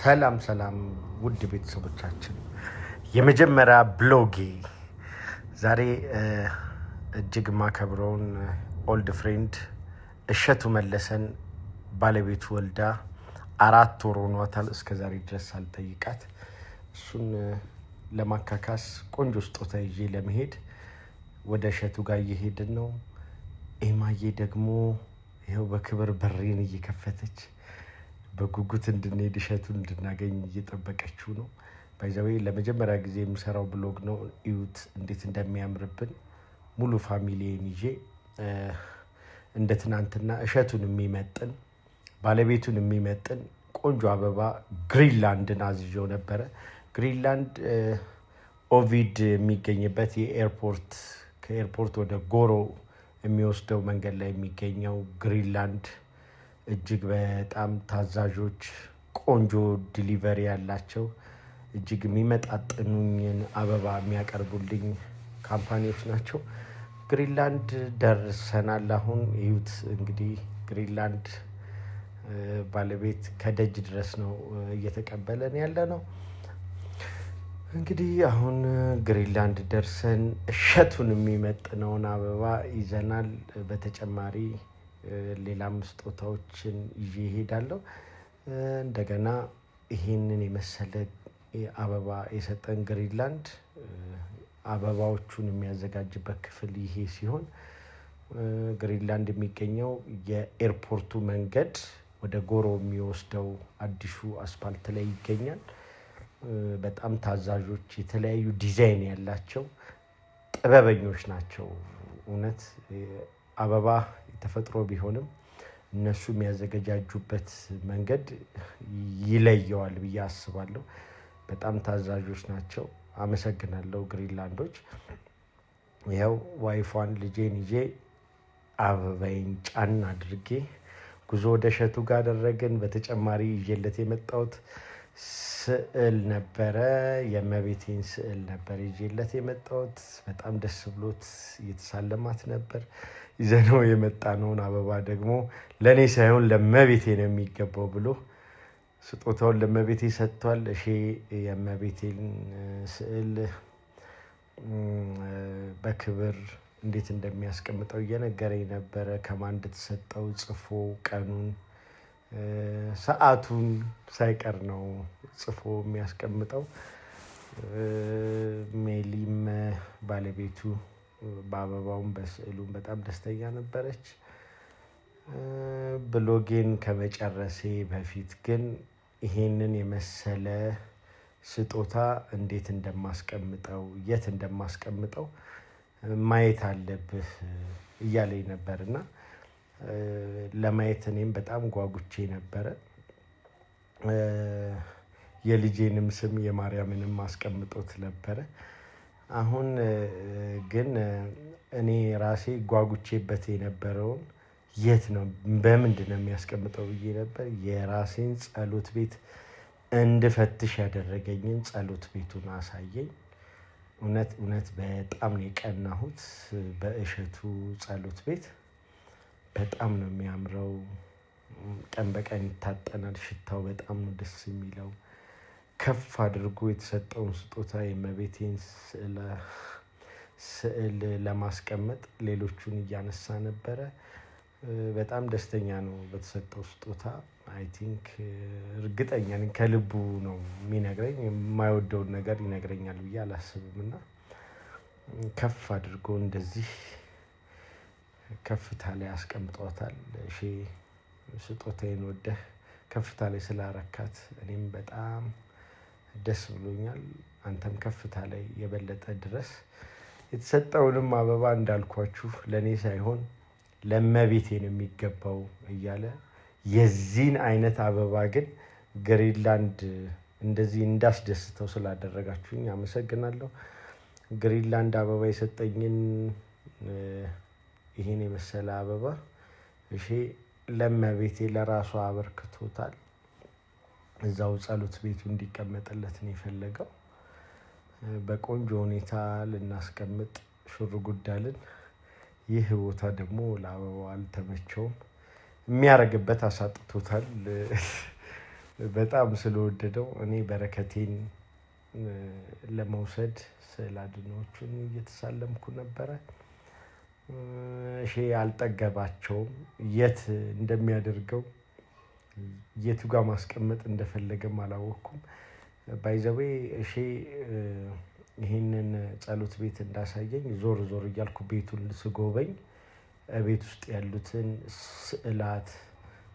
ሰላም ሰላም ውድ ቤተሰቦቻችን፣ የመጀመሪያ vlog ኤ ዛሬ እጅግ ማከብረውን old friend እሸቱ መለሰን ባለቤቱ ወልዳ 4 ወር ሆኗታል። እስከ ዛሬ ድረስ ሳልጠይቃት እሱን ለማካካስ ቆንጆ ስጦታ ይዤ ለመሄድ ወደ እሸቱ ጋር እየሄድን ነው። ኤማዬ ደግሞ ይኸው በክብር በሬን እየከፈተች በጉጉት እንድንሄድ እሸቱን እንድናገኝ እየጠበቀችው ነው። By the way ለመጀመሪያ ጊዜ የምሰራው vlog ነው። እዩት እንዴት እንደሚያምርብን። ሙሉ family ን ይዤ እንደ ትናንትና እሸቱን የሚመጥን፣ ባለቤቱን የሚመጥን ቆንጆ አበባ ግሪንላንድን አዝዤው ነበረ። ግሪንላንድ ኦቪድ የሚገኝበት የ airport፣ ከ airport ወደ ጎሮ የሚወስደው መንገድ ላይ የሚገኘው ግሪንላንድ እጅግ በጣም ታዛዦች፣ ቆንጆ delivery ያላቸው፣ እጅግ የሚመጣጥኑኝን አበባ የሚያቀርቡልኝ company ዎች ናቸው። ግሪንላንድ ደርሰናል። አሁን እዩት እንግዲህ ግሪንላንድ ባለቤት ከደጅ ድረስ ነው እየተቀበለን ያለ ነው። እንግዲህ አሁን ግሪንላንድ ደርሰን እሸቱን የሚመጥነውን አበባ ይዘናል። በተጨማሪ ሌላም ስጦታዎችን ይዤ እሄዳለሁ። እንደገና ይሄንን የመሰለ አበባ የሰጠን ግሪንላንድ አበባዎቹን የሚያዘጋጅበት ክፍል ይሄ ሲሆን፣ ግሪንላንድ የሚገኘው የ airport ኡ መንገድ ወደ ጎሮ የሚወስደው አዲሱ አስፓልት ላይ ይገኛል። በጣም ታዛዦች፣ የተለያዩ ዲዛይን ያላቸው ጥበበኞች ናቸው። እውነት አበባ የተፈጥሮ ቢሆንም እነሱ የሚያዘገጃጁበት መንገድ ይለየዋል ብዬ አስባለሁ። በጣም ታዛዦች ናቸው። አመሰግናለሁ ግሪንላንዶች። ይኸው wife ዋን ልጄን ይዤ አበባዬን ጫን አድርጌ ጉዞ ወደ እሸቱ ጋር አደረግን። በተጨማሪ ይዤለት የመጣሁት ስዕል ነበረ። የእመቤቴን ስዕል ነበር ይዤለት የመጣሁት። በጣም ደስ ብሎት እየተሳለማት ነበር። ይዘነው የመጣነውን አበባ ደግሞ ለእኔ ሳይሆን ለእመቤቴ ነው የሚገባው ብሎ ስጦታውን ለእመቤቴ ሰጥቷል። እሺ የእመቤቴን ስዕል በክብር እንዴት እንደሚያስቀምጠው እየነገረኝ ነበረ። ከማን እንደተሰጠው ጽፎ፣ ቀኑን ሰዓቱን ሳይቀር ነው ጽፎ የሚያስቀምጠው። ሜሊም ባለቤቱ በአበባውም በስዕሉም በጣም ደስተኛ ነበረች። Vlog ኤን ከመጨረሴ በፊት ግን ይሄንን የመሰለ ስጦታ እንዴት እንደማስቀምጠው፣ የት እንደማስቀምጠው ማየት አለብህ እያለኝ ነበር እና ለማየት እኔም በጣም ጓጉቼ ነበረ። የልጄንም ስም የማርያምንም አስቀምጦት ነበረ። አሁን ግን እኔ ራሴ ጓጉቼበት የነበረውን የት ነው፣ በምንድን ነው የሚያስቀምጠው ብዬ ነበር። የራሴን ጸሎት ቤት እንድፈትሽ ያደረገኝን ጸሎት ቤቱን አሳየኝ። እውነት እውነት በጣም ነው የቀናሁት በእሸቱ ጸሎት ቤት። በጣም ነው የሚያምረው። ቀን በቀን ይታጠናል። ሽታው በጣም ነው ደስ የሚለው። ከፍ አድርጎ የተሰጠውን ስጦታ የእመቤቴን ስዕል ለማስቀመጥ ሌሎቹን እያነሳ ነበረ። በጣም ደስተኛ ነው በተሰጠው ስጦታ። I think እርግጠኛ ነኝ ከልቡ ነው የሚነግረኝ። የማይወደውን ነገር ይነግረኛል ብዬ አላስብም። እና ከፍ አድርጎ እንደዚህ ከፍታ ላይ አስቀምጧታል። እሺ ስጦታዬን ወደህ ከፍታ ላይ ስላረካት እኔም በጣም ደስ ብሎኛል። አንተም ከፍታ ላይ የበለጠ ድረስ። የተሰጠውንም አበባ እንዳልኳችሁ ለእኔ ሳይሆን ለእመቤቴ ነው የሚገባው እያለ፣ የዚህን አይነት አበባ ግን ግሪንላንድ እንደዚህ እንዳስደስተው ስላደረጋችሁኝ አመሰግናለሁ። ግሪንላንድ አበባ የሰጠኝን ይህን የመሰለ አበባ እሺ ለእመቤቴ ለራሷ አበርክቶታል። እዛው ጸሎት ቤቱ እንዲቀመጥለት ነው የፈለገው። በቆንጆ ሁኔታ ልናስቀምጥ ሽር ጉዳልን። ይህ ቦታ ደግሞ ለአበባው አልተመቸውም። የሚያደርግበት አሳጥቶታል። በጣም ስለወደደው እኔ በረከቴን ለመውሰድ ስዕል አድኖዎቹን እየተሳለምኩ ነበረ። እሺ አልጠገባቸውም። የት እንደሚያደርገው፣ የቱ ጋር ማስቀመጥ እንደፈለገም አላወቅኩም። By the way፣ እሺ ይህንን ጸሎት ቤት እንዳሳየኝ ዞር ዞር እያልኩ ቤቱን ስጎበኝ ቤት ውስጥ ያሉትን ስዕላት፣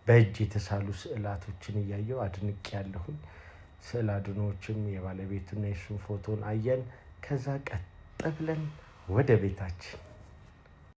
በእጅ የተሳሉ ስዕላቶችን እያየው አድንቅ ያለሁኝ። ስዕል አድኖዎችም የባለቤቱና የሱን ፎቶን አየን። ከዛ ቀጥ ብለን ወደ ቤታችን።